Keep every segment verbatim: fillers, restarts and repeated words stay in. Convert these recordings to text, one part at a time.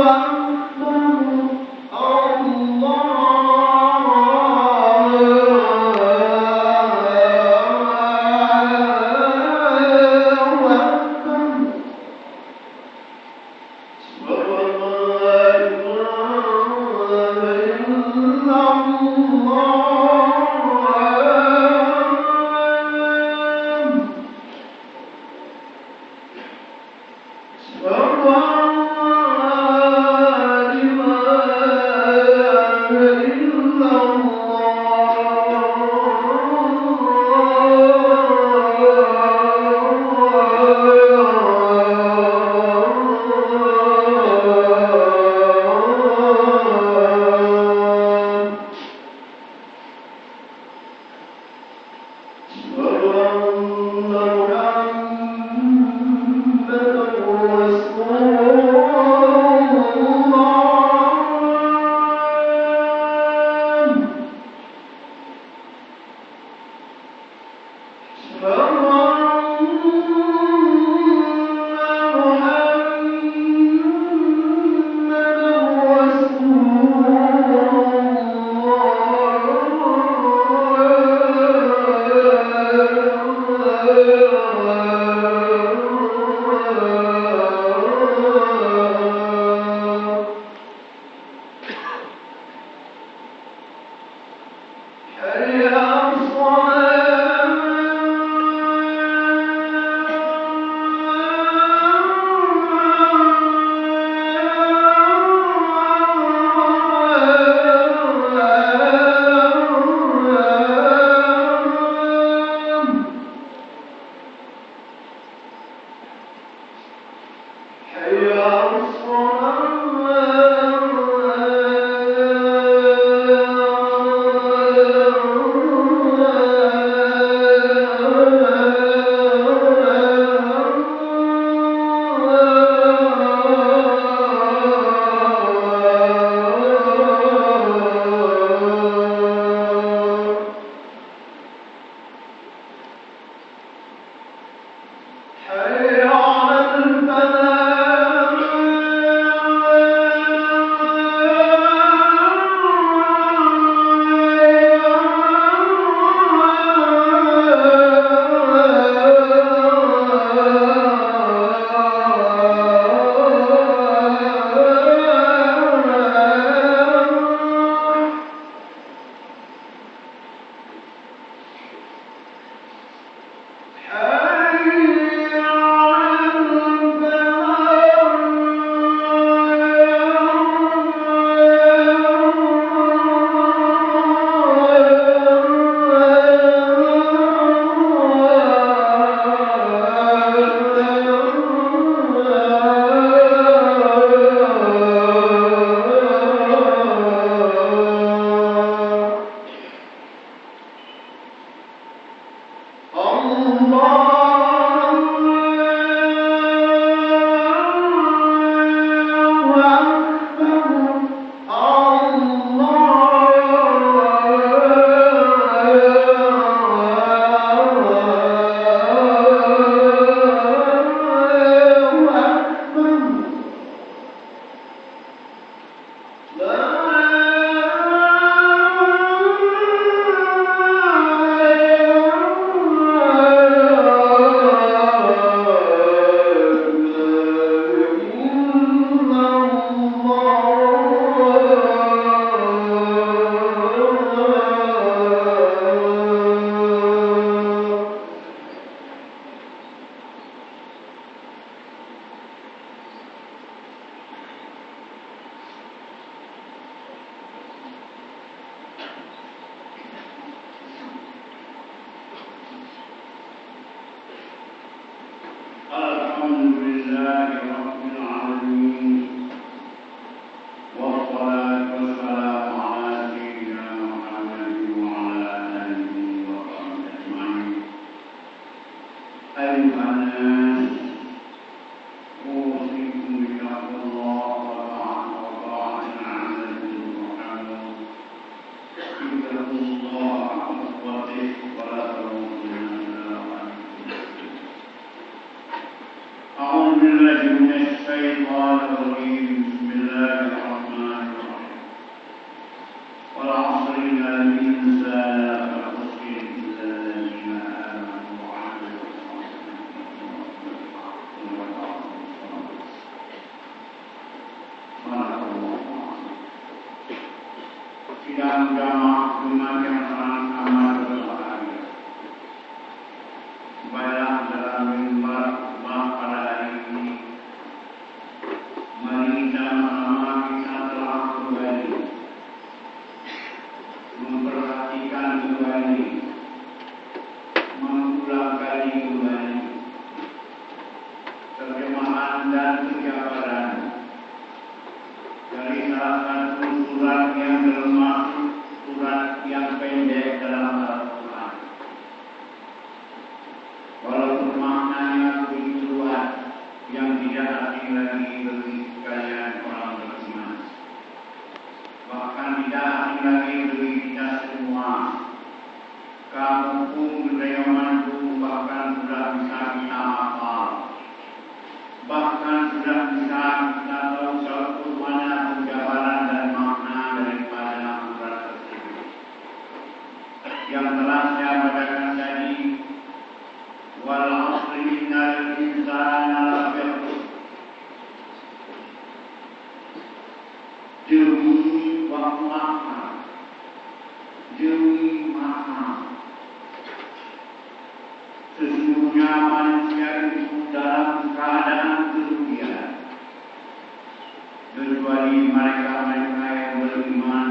أكبر. الله أكبر. أشهد أن لا إله إلا الله. أشهد أن لا إله إلا الله. أشهد أن محمدا رسول الله. أشهد أن محمدا رسول الله. حي على الصلاة. حي على الصلاة. حي على الفلاح. الله أكبر. الله أكبر. الحمد لله رب العالمين. والصلاة والسلام على سيدنا محمد وعلى آله وصحبه أجمعين. أيها الناس، أوصيكم بتقوى الله وطاعة، وطاعة العزيز الرحيم. اتقوا الله حق تقاته ولا تموتن إلا وأنتم مسلمون. أعوذ بالله من الشيطان الرجيم. بسم الله إن الإنسان لفي خسر إلا الذين آمنوا وعملوا الصالحات وتواصوا بالحق وتواصوا بالصبر. صدق الله العظيم. Sidang jamaah Jumat yang sangat amat berbahagia. Baiklah, dalam mimbar khutbah pada hari ini, mari sama-sama kita telah kembali memperhatikan kembali, mengulang kaji kembali terjemahan dan penjabaran dari salah satu surat yang termasuk surat yang pendek dalam Al-Quran. Walaupun maknanya begitu luas, yang tidak asing lagi bagi sekalian orang beriman. Bahkan tidak asing lagi bagi kita semua. Kamu pun geutanyoe mandum bahkan sudah bisa kita hafal. Bahkan sudah bisa kita tahu saut mana penjabaran dan makna daripada surat tersebut. Yang telah saya bacakan tadi, "Wal 'asri innal insana lafi khusr." Demi waktu asar, demi masa, sesungguhnya manusia itu dalam keadaan kerugian. Kecuali mereka-mereka yang beriman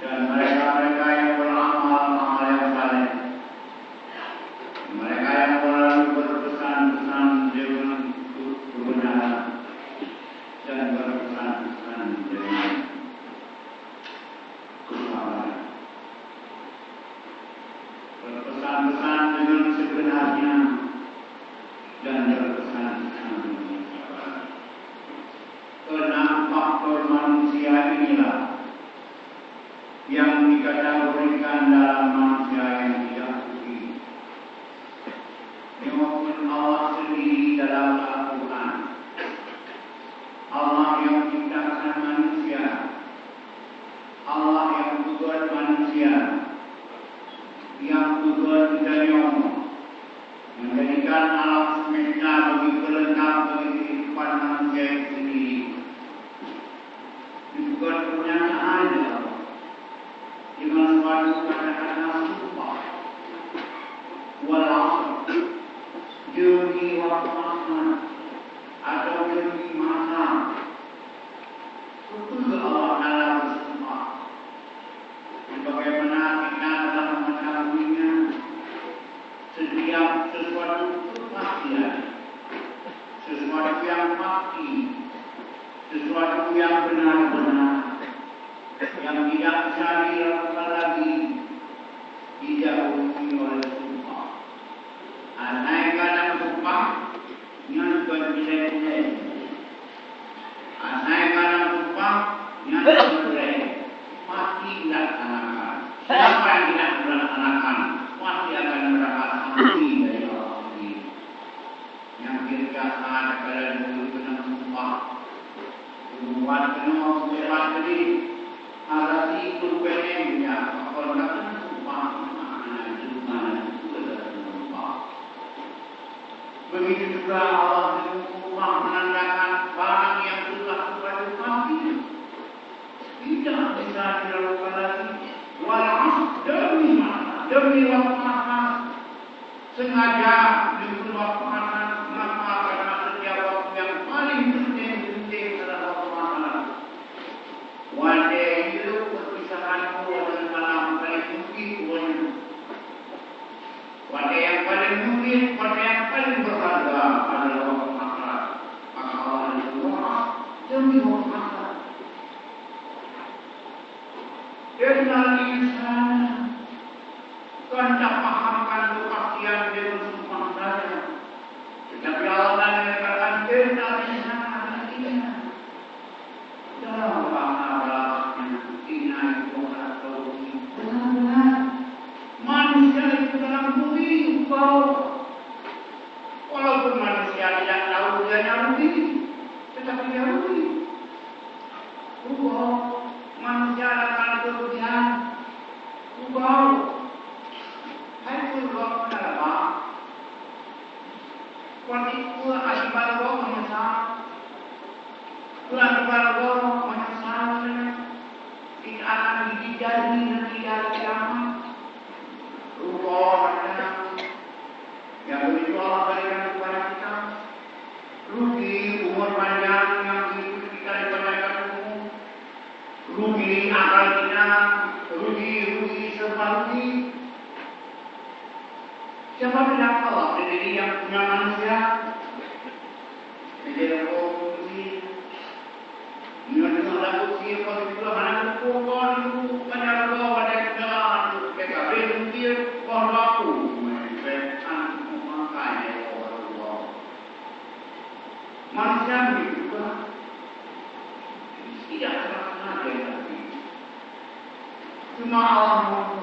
dan mereka-mereka yang beramal-amal yang saleh. Mereka yang selalu berpesan-pesan dengan kebenaran dan berpesan-pesan dengan kesabaran. Berpesan-pesan dengan sebenarnya dan berpesan-pesan dengan sabar. Keenam faktor manusia inilah yang dikategorikan dalam manusia yang tidak rugi. Nyoe pun Allah sendiri dalam Al-Quran. Allah yang ciptakan manusia. Allah yang peugot manusia, yang peugot geutanyoe, menjadikan alam semesta bagi pelengkap bagi kehidupan manusia itu sendiri. Dipeugot pernyataan lé Allah dengan suatu kata-kata sumpah. Wal 'asr, demi waktu asar atau demi masa. Betul Allah Taala bersumpah. Sebagaimana kita telah mengetahuinya, setiap sesuatu itu pasti ada. Sesuatu yang pasti, sesuatu yang benar-benar, yang tidak bisa diragukan lagi, didahului oleh sumpah. Asai ka na sumpah, nyan kon ilée-ilée. Asai ka na sumpah, nyan kon ilée. Pasti dilaksanakan. Siapa yang tidak melaksanakan, pasti akan mendapat sanksi dari Allah sendiri. Nyang keu-keu that keuadaan ureuëng keunong sumpah. Ureuëng buet keunoe, ureuëng buet keudeh. Hana sipeureulée nyan, pakon gata sumpah, hana jeuet hana jeuet gata sumpah. Begitu juga Allah sumpah menandakan barang yang telah terjadi pasti. Tidak bisa diragukan lagi. Wal 'asr, demi masa, demi waktu masa. Sengaja diberi waktu masa, maka karena setiap waktu yang paling penting, penting adalah waktu masa. Watée hidup perpisahan dua dan malam paling penting pokoknya. Watée yang paling mungkin, watée yang paling berharga adalah waktu akhirat. Maka Allah berdoa demi waktu akhirat. Innal insana, kon tapahamkan kepastian deungon sumpah saja. Tetapi Allah mengatakan, "Innal insana lafi khusr." Dalam bahasa Arabnya, inna itu adalah tauhid. Benar-benar manusia itu dalam rugi, rugi. Walaupun manusia tidak tahu dia rugi, tetapi dia rugi. Rugi. Manusia dalam kerugian. Tuhan kepada Allah menyesal, kita akan gigit jari nanti di hari kiamat. Rupa macam yang begitu Allah berikan kepada kita. Rugi umur panjang yang begitu kita dipanjangkan umur. Rugi akal kita, rugi, rugi, serba rugi. Siapa bilang Allah sendiri yang punya manusia? Jadi, oh, rugi. Nyoe teungoh lagu sie kon dikeue hana teupeu kon dulu, banyak lagu pada jalan, P K B mungkin, kon lagu, anak memakai Allah. Manusia ni juga tidak terasa dia lagi. Cuma Allah